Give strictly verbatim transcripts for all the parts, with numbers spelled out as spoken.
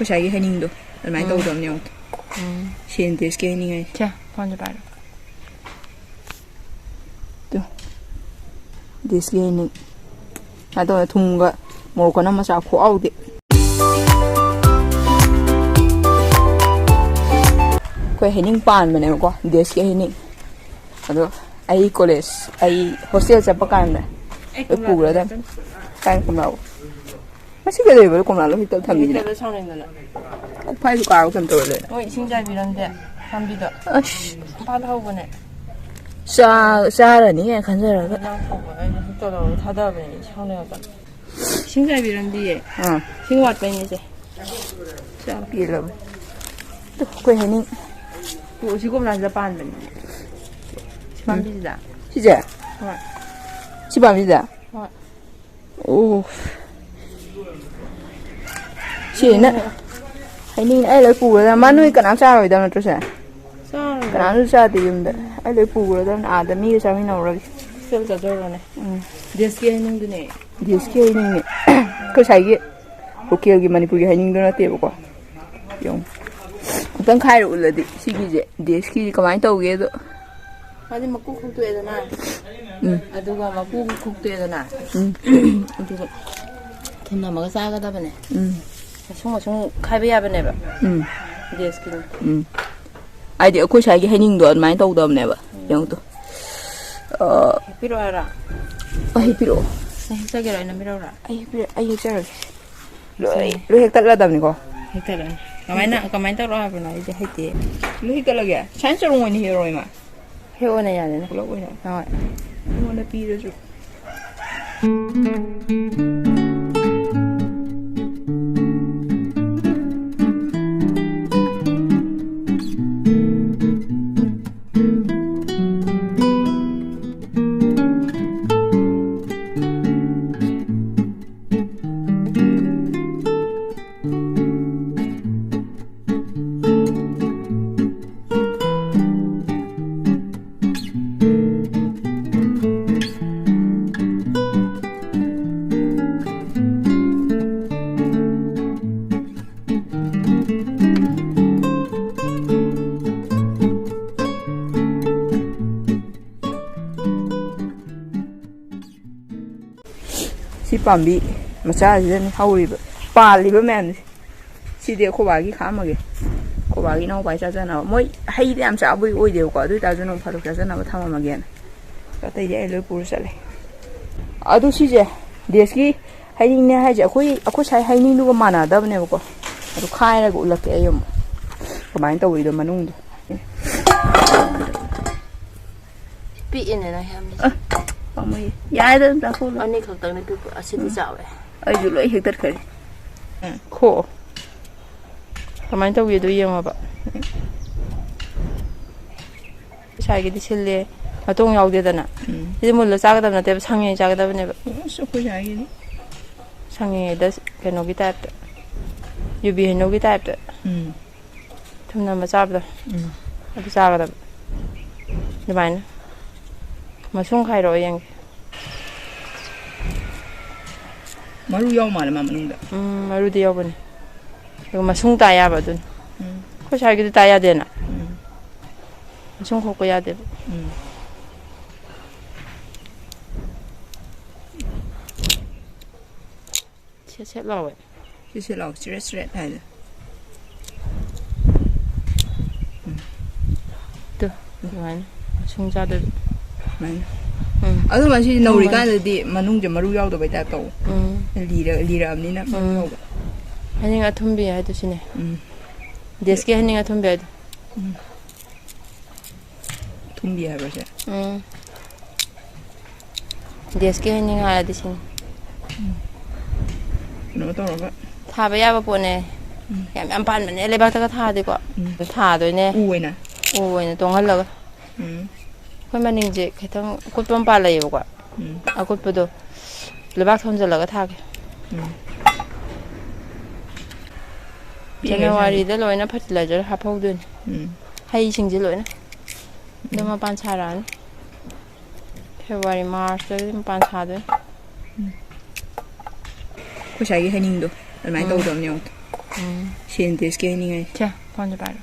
ꯉꯁꯥꯏꯒꯤ ꯍꯩꯅꯤꯡꯗꯣ ꯑꯗꯨꯃꯥꯏꯅ ꯇꯧꯗꯕꯅꯦ ꯑꯃꯨꯛ꯫ ꯁꯦꯟ ꯗꯦꯁꯀꯤ ꯍꯩꯅꯤꯡ ꯍꯥꯏꯁꯦ꯫ ꯁꯦ, ꯐꯣꯟꯁꯦ ꯄꯥꯏꯔꯣ꯫ ꯇꯨ꯫ ꯗꯦꯁꯀꯤ ꯍꯩꯅꯤꯡ꯫ ꯁꯨꯃꯥꯏꯅ ꯇꯧꯔ ꯊꯨꯝꯒ ꯃꯣꯔꯣꯛꯀ ꯅꯝꯃ ꯆꯥ ꯈꯨꯍꯥꯎꯗꯤ꯫ ꯑꯩꯈꯣꯏ ꯍꯩꯅꯤꯡ ꯄꯥꯟꯕꯅꯦꯕꯀꯣ, ꯗꯦꯁꯀꯤ ꯍꯩꯅꯤꯡ꯫ ꯑꯗꯣ ꯑꯩ ꯀꯣꯂꯦꯖ, ꯑꯩ ꯍꯣꯁꯇꯦꯜ ꯆꯠꯄ ꯀꯥꯟꯗ ꯑꯩ ꯂꯣꯏ ꯄꯨꯈ꯭ꯔꯗꯝꯅꯤ꯫ ꯀꯥꯏ ꯀꯣꯝꯂꯥꯕꯨ? ꯃꯁꯤ ꯀꯩꯗꯧꯔꯤꯕ? ꯀꯣꯝꯂꯥ ꯂꯣꯏ ꯍꯦꯛꯇ ꯊꯝꯃꯤꯁꯤꯅ꯫ ꯍꯦꯛꯇꯗ ꯁꯥꯎꯅꯤꯡꯗꯅ꯫ ꯐꯥꯏꯁꯨ ꯀꯥꯔꯒ ꯀꯩꯅꯣ ꯇꯧꯔ ꯂꯩꯔꯦ꯫ ꯃꯣꯏ ꯏꯁꯤꯡ ꯆꯥꯏꯕꯤꯔꯝꯗꯦ ꯄꯥꯝꯕꯤꯗꯣ꯫ ꯑꯁ꯫ ꯐꯥꯠ ꯍꯧꯕꯅꯦ꯫ ꯆꯥ-, ꯆꯥꯔꯅꯤ ꯀꯥꯏꯅ ꯈꯟꯖꯔꯒ꯫ ꯏꯟꯖꯥꯡ ꯊꯣꯡꯕ ꯑꯩꯅ ꯍꯦꯛꯇ ꯇꯧꯔꯒ ꯊꯥꯗꯕꯅꯦ ꯑꯩ ꯁꯥꯎꯅꯤꯡꯉꯛꯇꯅ꯫ ꯏꯁꯤꯡ ꯆꯥꯏꯕꯤꯔꯝꯗꯤꯌꯦ꯫ ꯑꯥ꯫ ꯏꯁꯤꯡ ꯋꯥꯠꯄꯩꯅꯦ ꯏꯆꯦ꯫ ꯆꯥ ꯄꯦꯜꯂꯕꯅꯤ꯫ ꯇꯨ, ꯑꯩꯈꯣꯏ ꯍꯩꯅꯤꯡ꯫ ꯇꯨ, ꯑꯁꯤ ꯀꯣꯝꯂꯥꯁꯤꯗ ꯄꯥꯟꯕꯅꯤꯅꯦ꯫ ꯁꯤ ꯄꯥꯝꯕꯤꯁꯤꯗ꯫ ꯁꯤꯁꯦ? ꯍꯣꯏ꯫ ꯁꯤ ꯄꯥꯝꯕꯤꯁꯤꯗ? ꯍꯣꯏ꯫ ꯑꯣ꯫ ꯁꯤꯅ ꯍꯩꯅꯤꯡ ꯑꯩ ꯂꯣꯏ ꯄꯨꯒꯗꯕ꯫ ꯃꯥ ꯅꯣꯏ ꯀꯅꯥꯝ ꯆꯥꯔꯣꯏꯗꯕ ꯅꯠꯇ꯭ꯔꯣ ꯁꯦ? ꯆꯥꯔꯣꯏ꯫ ꯀꯅꯥꯝꯁꯨ ꯆꯥꯗꯦ ꯌꯨꯝꯗ꯫ ꯑꯩ ꯂꯣꯏ ꯄꯨꯒꯗꯕꯅꯤ ꯑꯥꯗ ꯃꯤꯒ ꯆꯥꯃꯤꯟꯅꯧꯔꯒꯦ꯫ ꯍꯣꯁꯇꯦꯜ ꯆꯥꯖꯧꯔꯣꯅꯦ꯫ ꯎꯝ꯫ ꯗꯦꯁꯀꯤ ꯍꯩꯅꯤꯡꯗꯨꯅꯦ꯫ ꯗꯦꯁꯀꯤ ꯍꯩꯅꯤꯡꯅꯦ꯫ ꯑꯩꯈꯣꯏ ꯁ꯭ꯋꯥꯏꯒꯤ ꯂꯣꯀꯦꯜꯒꯤ ꯃꯅꯤꯄꯨꯔꯒꯤ ꯍꯩꯅꯤꯡꯗꯣ ꯅꯠꯇꯦꯕꯀꯣ꯫ ꯌꯦꯡꯉꯨ꯫ ꯑꯝꯇꯪ ꯈꯥꯏꯔ ꯎꯠꯂꯗꯤ ꯁꯤꯒꯤꯁꯦ ꯗꯦꯁꯀꯤꯁꯦ ꯀꯃꯥꯏꯅ ꯇꯧꯒꯦꯗꯣ꯫ ꯃꯥꯗꯤ ꯃꯀꯨ ꯈꯣꯛꯇꯣꯛꯑꯦꯗꯅ꯫ ꯎꯝ꯫ ꯑꯗꯨꯒ ꯃꯀꯨ ꯈꯣꯛꯇꯣꯛꯑꯦꯗꯅ꯫ ꯎꯝ꯫ ꯑꯗꯨꯒ ꯊꯨꯝ ꯅꯝꯃꯒ ꯆꯥꯒꯗꯕꯅꯦ꯫ ꯎꯝ꯫ ꯃꯁꯨꯡ ꯃꯁꯨꯡ ꯈꯥꯏꯕ ꯌꯥꯕꯅꯦꯕ꯫ ꯎꯝ꯫ ꯗꯦꯁꯀꯤꯗꯣ꯫ ꯎꯝ꯫ ꯍꯥꯏꯗꯤ ꯑꯩꯈꯣꯏ ꯁ꯭ꯋꯥꯏꯒꯤ ꯍꯩꯅꯤꯡꯗꯣ ꯑꯗꯨꯃꯥꯏꯅ ꯇꯧꯗꯕꯅꯦꯕ꯫ ꯎꯝ꯫ ꯌꯦꯡꯉꯨ ꯇꯨ꯫ ꯑ, ꯍꯦꯛꯄꯤꯔꯛꯑꯣ ꯍꯥꯏꯔꯣ? ꯑ, ꯍꯦꯛꯄꯤꯔꯛꯑꯣ꯫ ꯅꯪ ꯍꯦꯛꯆꯒꯦꯔꯣ? ꯑꯩꯅ ꯍꯦꯛꯄꯤꯔꯛꯎꯔꯥ? ꯑꯩ ꯍꯦꯛꯄꯤꯔꯛ-, ꯑꯩ ꯍꯦꯛꯆꯔꯒꯦ꯫ ꯂꯣꯏ, ꯁꯦ꯫ ꯂꯣꯏ ꯍꯦꯛꯇꯠꯂꯗꯕꯅꯤꯀꯣ꯫ ꯍꯦꯛꯇꯠꯂꯅꯤ꯫ ꯀꯃꯥꯏꯅ, ꯀꯃꯥꯏꯅ ꯇꯧꯔꯣ ꯍꯥꯏꯕꯅꯣ? ꯑꯩꯗꯤ ꯍꯩꯇꯦ꯫ ꯂꯣꯏ ꯍꯦꯛꯇꯠꯂꯒꯦ? ꯁꯥꯏꯅ ꯆꯔꯣꯡ ꯑꯣꯏꯅ ꯍꯦꯛꯑꯔꯣ ꯏꯃꯥ? ꯍꯦꯛꯑꯣꯅꯦ, ꯌꯥꯔꯦꯅꯦ꯫ ꯄꯨꯂꯞ ꯑꯣꯏꯅ? ꯍꯣꯏ꯫ ꯑꯩꯉꯣꯟꯗ ꯄꯤꯔꯁꯨ꯫ ꯄꯥꯝꯕꯤ ꯃꯆꯥꯁꯤꯗꯅꯤ ꯍꯧꯔꯤꯕ, ꯄꯥꯜꯂꯤꯕ ꯃꯌꯥꯝꯁꯦ꯫ ꯁꯤꯗꯤ ꯑꯩꯈꯣꯏ ꯕꯥꯒꯤ ꯈꯥꯛꯑꯝꯃꯒꯦ꯫ ꯑꯩꯈꯣꯏ ꯕꯥꯒꯤ ꯏꯅꯥꯎꯄꯥꯒꯤ ꯆꯥꯖꯅꯕ꯫ ꯃꯣꯏ ꯍꯩꯗꯤ ꯌꯥꯝ ꯆꯥꯕꯒꯤ ꯑꯣꯏꯗꯦꯕꯀꯣ, ꯑꯗꯨ ꯑꯣꯏꯇꯥꯔꯁꯨ ꯅꯣꯡ ꯐꯥꯗꯣꯛ ꯆꯥꯖꯅꯕ ꯊꯝꯃꯝꯃꯒꯦꯅ꯫ ꯑꯇꯩꯗꯤ ꯑꯩ ꯂꯣꯏ ꯄꯨꯔ ꯆꯠꯂꯦ꯫ ꯑꯗꯨ ꯁꯤꯁꯦ ꯗꯦꯁꯀꯤ ꯍꯩꯅꯤꯡꯅꯦ ꯍꯥꯏꯁꯦ, ꯑꯩꯈꯣꯏ, ꯑꯩꯈꯣꯏ ꯁꯥꯏ ꯍꯩꯅꯤꯡꯗꯨꯒ ꯃꯥꯟꯅꯗꯕꯅꯦꯕꯀꯣ꯫ ꯑꯗꯨ ꯈꯥꯏꯔꯒ ꯎꯠꯂꯛꯀꯦ ꯑꯩ ꯑꯃꯨꯛ, ꯀꯃꯥꯏꯅ ꯇꯧꯔꯤꯗꯣ ꯃꯅꯨꯡꯗꯣ꯫ ꯄꯤꯛꯏꯅꯦ ꯅꯪ ꯍꯦꯝꯃꯤꯁꯦ꯫ ꯑ, ꯄꯥꯝꯃꯨꯏꯌꯦ꯫ ꯌꯥꯔꯦꯗ, ꯑꯗꯨꯝ ꯆꯥꯊꯣꯛꯑꯣ꯫ ꯑꯅꯤ ꯈꯛꯇꯪꯅꯦ ꯄꯤꯛꯄ, ꯑꯁꯤꯗꯤ ꯎꯝ꯫ ꯆꯥꯎꯋꯦ꯫ ꯑꯩꯁꯨ ꯂꯣꯏ ꯍꯦꯛꯇꯠꯈ꯭ꯔꯦ꯫ ꯎꯝ, ꯈꯣꯛꯑꯣ꯫ ꯀꯃꯥꯏꯅ ꯇꯧꯒꯦꯗꯣ ꯌꯦꯡꯉꯣꯕ꯫ ꯏꯁꯥꯒꯤꯗꯤ ꯁꯤꯜꯂꯦ꯫ ꯃꯇꯣꯡ ꯌꯥꯎꯗꯦꯗꯅ꯫ ꯎꯝ꯫ ꯁꯤꯗꯤ ꯃꯨꯜꯂ ꯆꯥꯒꯗꯕ ꯅꯠꯇꯦꯕ, ꯁꯪꯉꯤꯉꯩ ꯆꯥꯒꯗꯕꯅꯦꯕ꯫ ꯑꯁ, ꯑꯩꯈꯣꯏ ꯁꯥꯏꯒꯤꯗꯤ꯫ ꯁꯪꯉꯤꯉꯩꯗ ꯀꯩꯅꯣꯒꯤ ꯇꯥꯏꯞꯇ, ꯌꯨꯕꯤ ꯍꯩꯅꯧꯒꯤ ꯇꯥꯏꯞꯇ꯫ ꯎꯝ꯫ ꯊꯨꯝꯅꯝꯕ ꯆꯥꯕꯗꯣ꯫ ꯎꯝ꯫ ꯑꯗꯨ ꯆꯥꯒꯗꯕ꯫ ꯑꯗꯨꯃꯥꯏꯅ꯫ ꯃꯁꯨꯡ ꯈꯥꯏꯔꯛꯑꯣ ꯌꯦꯡꯒꯦ꯫ ꯃꯔꯨ ꯌꯥꯎ ꯃꯥꯜꯂꯦ ꯃꯥ ꯃꯅꯨꯡꯗ꯫ ꯎꯝ, ꯃꯔꯨꯗꯤ ꯌꯥꯎꯕꯅꯦ꯫ ꯑꯗꯨꯒ ꯃꯁꯨꯡ ꯇꯥ ꯌꯥꯕ ꯑꯗꯨꯅꯤ꯫ ꯎꯝ꯫ ꯑꯩꯈꯣꯏ ꯁ꯭ꯋꯥꯏꯒꯤꯗꯤ ꯇꯥ ꯌꯥꯗꯦꯅ꯫ ꯎꯝ꯫ ꯃꯁꯨꯡ ꯈꯣꯛꯄ ꯌꯥꯗꯦꯕ꯫ ꯎꯝ꯫ ꯁꯦꯠ ꯁꯦꯠ ꯂꯥꯎꯋꯦ꯫ ꯁꯦꯠ ꯁꯦꯠ ꯂꯥꯎ, ꯆ꯭ꯔꯦꯠ ꯆ꯭ꯔꯦꯠ ꯍꯥꯏꯗꯣ꯫ ꯎꯝ꯫ ꯇꯨ, ꯑꯗꯨꯃꯥꯏꯅ ꯃꯁꯨꯡ ꯆꯥꯗꯣꯏꯕ꯫ ꯁꯨꯃꯥꯏꯅ꯫ ꯎꯝ꯫ ꯑꯗꯨ ꯃꯁꯤ ꯅꯧꯔꯤꯀꯥꯟꯗꯗꯤ ꯃꯅꯨꯡꯁꯦ ꯃꯔꯨ ꯌꯥꯎꯗꯕꯩ ꯇꯥꯏꯞ ꯇꯧꯕ꯫ ꯎꯝ꯫ ꯂꯤꯔ-, ꯂꯤꯔꯛꯑꯕꯅꯤꯅ ꯃꯔꯨ ꯎꯝ꯫ ꯌꯥꯎꯕ꯫ ꯍꯩꯅꯤꯡ ꯑꯊꯨꯝꯕꯤ ꯍꯥꯏꯗꯣ ꯁꯤꯅꯦ꯫ ꯎꯝ꯫ ꯗꯦꯁꯀꯤ ꯍꯩꯅꯤꯡ ꯑꯊꯨꯝꯕꯤ ꯍꯥꯏꯗꯣ꯫ ꯎꯝ꯫ ꯊꯨꯝꯕꯤ ꯍꯥꯏꯕ꯭ꯔꯣ ꯁꯦ? ꯎꯝ꯫ ꯗꯦꯁꯀꯤ ꯍꯩꯅꯤꯡ ꯍꯥꯏꯔꯗꯤ ꯁꯤꯅꯤ꯫ ꯎꯝ꯫ ꯀꯩꯅꯣ ꯇꯧꯔꯒ꯫ ꯊꯥꯕ ꯌꯥꯕ ꯄꯣꯠꯅꯦ꯫ ꯎꯝ꯫ ꯌꯥꯝ ꯌꯥꯝ ꯄꯥꯟꯕꯅꯦ ꯂꯩꯕꯥꯛꯇꯒ ꯊꯥꯔꯗꯤꯀꯣ꯫ ꯎꯝ꯫ ꯊꯥꯗꯣꯏꯅꯦ꯫ ꯎ ꯑꯣꯏꯅ? ꯎ ꯑꯣꯏꯅ ꯇꯣꯡꯍꯜꯂꯒ꯫ ꯎꯝ꯫ ꯑꯩꯈꯣꯏ ꯃꯅꯤꯡꯁꯦ ꯈꯤꯇꯪ ꯑꯀꯨꯠꯄ ꯑꯃ ꯄꯥꯜꯂꯛꯑꯦꯕꯀꯣ꯫ ꯎꯝ꯫ ꯑꯀꯨꯠꯄꯗꯣ ꯂꯩꯕꯥꯛ ꯊꯣꯟꯖꯜꯂꯒ ꯊꯥꯒꯦ꯫ ꯎꯝ꯫ ꯄꯤꯛꯏꯉꯩ ꯖꯅꯋꯥꯔꯤꯗ ꯂꯣꯏꯅ fertilizer ꯍꯥꯞꯍꯧꯗꯣꯏꯅꯦ꯫ ꯎꯝ꯫ ꯍꯩꯁꯤꯡꯁꯦ ꯂꯣꯏꯅ꯫ ꯑꯗꯨ ꯎꯝ꯫ ꯃꯄꯥꯟ ꯁꯥꯔꯛꯑꯅꯤ꯫ ꯐꯦꯕ꯭ꯔꯨꯋꯥꯔꯤ, ꯃꯥꯔꯆꯇꯒꯤ ꯃꯄꯥꯟ ꯁꯥꯗꯣꯏꯅꯦ꯫ ꯎꯝ꯫ ꯑꯩꯈꯣꯏ ꯁ꯭ꯋꯥꯏꯒꯤ ꯍꯩꯅꯤꯡꯗꯣ ꯑꯗꯨꯃꯥꯏꯅ ꯎꯝ꯫ ꯇꯧꯗꯕꯅꯦ ꯑꯃꯨꯛ꯫ ꯎꯝ꯫ ꯁꯦꯟꯇꯦꯛꯁꯀꯤ ꯍꯩꯅꯤꯡ ꯍꯥꯏꯁꯦ꯫ ꯁꯦ, ꯐꯣꯟꯁꯦ ꯄꯥꯏꯔꯣ꯫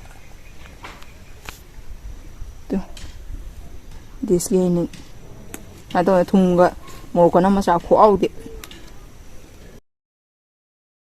ꯇꯨ꯫ ꯗꯦꯁꯀꯤ ꯍꯩꯅꯤꯡ꯫ ꯁꯨꯃꯥꯏꯅ ꯇꯧꯔ ꯊꯨꯝꯒ ꯃꯣꯔꯣꯛꯀ ꯅꯝꯃ ꯆꯥ ꯈꯨꯍꯥꯎꯗꯤ꯫